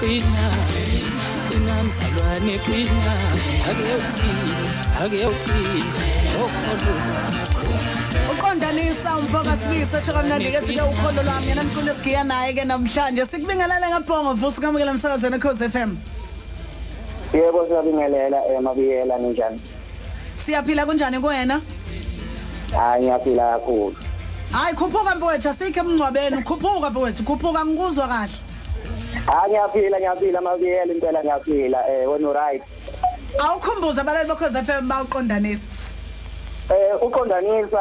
Qina qina mzalwane qina, ake uqine, ake uqine ukholo lwakho. Uqondanisa umfoka Sibisi esho kamnandi ke ke ukholo lwami, yena mculo esigiya naye ke namhlanje. Sikubingelele ngabhongo Vusi, kamukela emsakazweni Khosi FM. Yebo, siyabingelela emabiyela, ninjani? Siyaphila, kunjani kuwena? Hayi, ngiyaphila kakhulu. Hayi, khuphuka mfowethu, asikho emngcwabeni, khuphuka mfowethu, khuphuka, ngikuzwa kahle. Hayi, ngiyaphila, ngiyaphila mabiyela, impela ngiyaphila. Wena right? Awukhumbuza abalali boKhosi FM bawuqondanisa. Uqondanisa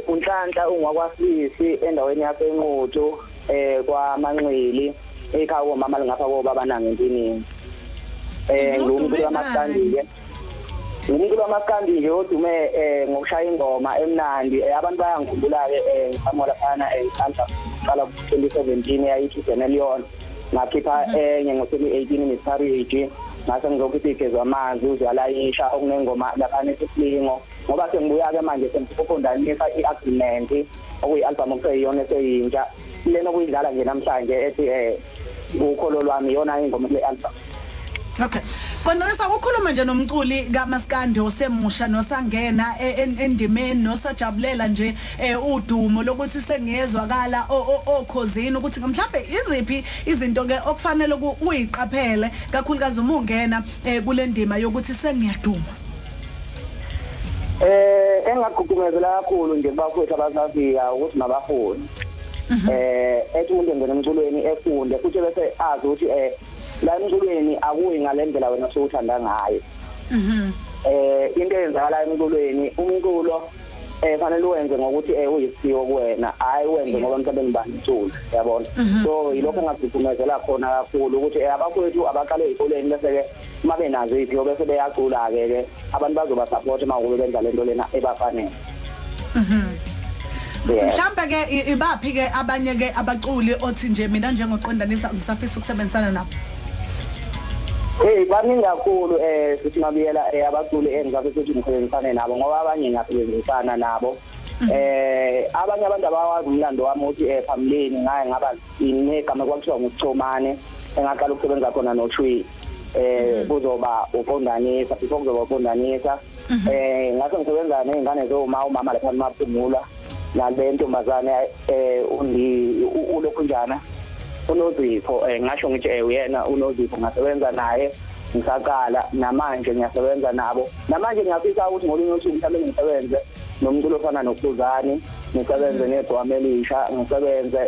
uNhlanhla ungwakwaSibisi endaweni yaseNquthu kwaManxili, ekhaya komama lingapha kobaba nangempinini. Ngumuntu wamaskandi ke. Ngumuntu wamaskandi nje odume ngokushaya ingoma emnandi. Abantu bayangikhumbula ke ngisamola phana ngiqala qala 2017 yayithi Genelion. Ngakhipha enye ngo-2018 Miscarriage, ngase ngizokhipha igezwa amanzi uzalayisha okunengoma lapha nesiflingo, ngoba sengibuya ke manje sengiqondanisa i-agreement okuyi-album okuseyiyona eseyintsha lena okuyidlala nje namhlanje ethi ukholo lwami, iyona ingoma kule album. Okay. Qondanisa, ukukhuluma nje nomculi kaMaskandi osemusha nosangena endimeni nosajabulela nje udumo lokuthi sengiyezwakala okhozini, ukuthi mhlawumbe iziphi izinto ke okufanele uyiqaphele kakhulukazi uma ungena kule ndima yokuthi sengiyaduma? Engagqugqumezela kakhulu nje kubafowethu abasafika ukuthi mabafunde. Ethi umuntu engena emculweni efunde futhi bese azi ukuthi la emculweni akuyi ngalendlela wena osuthanda ngayo. Into eyenzakala emculweni, umculo fanele uwenze ngokuthi uyisiphiwo kuwena, hayi wenze ngoba mhlawumbe ngibani umculo, yabona. So yilokho engagqugqumezela khona kakhulu ukuthi abafowethu abaqale ezikoleni bese ke uma benazo iziphiwo bese beyacula ke ke abantu bazoba support uma kube benza lento lena ebafanele. Mhlawumbe ke ibaphi ke abanye ke abaculi othi nje mina njengoqondanisa ngisafisa ukusebenzisana nabo? Hey, baningi kakhulu sithi mabiyela abaculi engizafisa ukuthi ngisebenzisane nabo, ngoba abanye ngiyasebenzisana nabo. Abanye abantu abawazi umlando wami ukuthi phambilini ngaye ngaba inegama kwakuthiwa nguSichomane, engaqala ukusebenza khona noShwi. Kuzoba uqondanisa, before kuzoba uqondanisa. Ngase ngisebenza nezingane zoma umama lapha emaphumula nale ntombazane undi ulokhunjana uNozipho, ngasho ngithi uyena uNozipho, ngasebenza naye ngisaqala, namanje ngiyasebenza nabo. Namanje ngiyafisa ukuthi ngolunye usuku mhlawumbe ngisebenze nomculo ofana noKhuzani, ngisebenze negcwama elisha, ngisebenze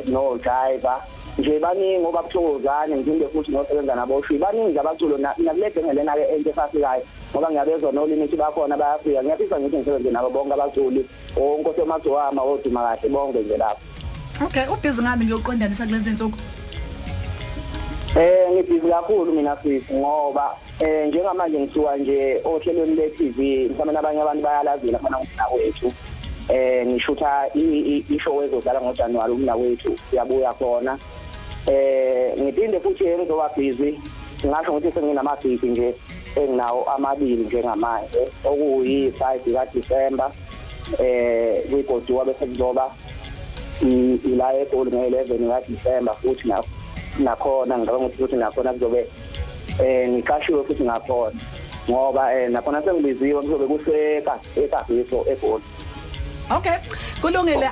no Driver nje, baningi obabuthokozane, ngiphinde futhi ngosebenza nabo Shwi, baningi nje abaculo nakule genge lena ke ento efasikayo, ngoba ngiyabezwa nolimit bakhona bayafika. Ngiyafisa ngithi ngisebenze nabo bonke abaculi, onkosi yamagcwama oduma kahle bonke nje lapho. Okay, ubhizi ngami ngiyoqondanisa kulezi insuku? Ngibhizi kakhulu mina sisi, ngoba njengamanje ngisuka nje ohlelweni le-TV, mhlawumbe abanye abantu bayalazila khona ngomnakwethu. Ngishutha i-show ezodlala ngoJanuary, umnakwethu uyabuya khona. Ngiphinde futhi ngizoba busy, ngasho ukuthi senginamabhizi nje enginawo amabili njengamanje, okuyi-5 kaDisemba kwiGoduwa, bese kuzoba ila eGoli nge-11 kaDisemba futhi nakhona ngicabanga ukuthi futhi nakhona kuzobe ngiqashiwe futhi ngakhona, ngoba nakhona sengibiziwe kuzobe kuseka ekafiso eGoli. Okay, kulungile.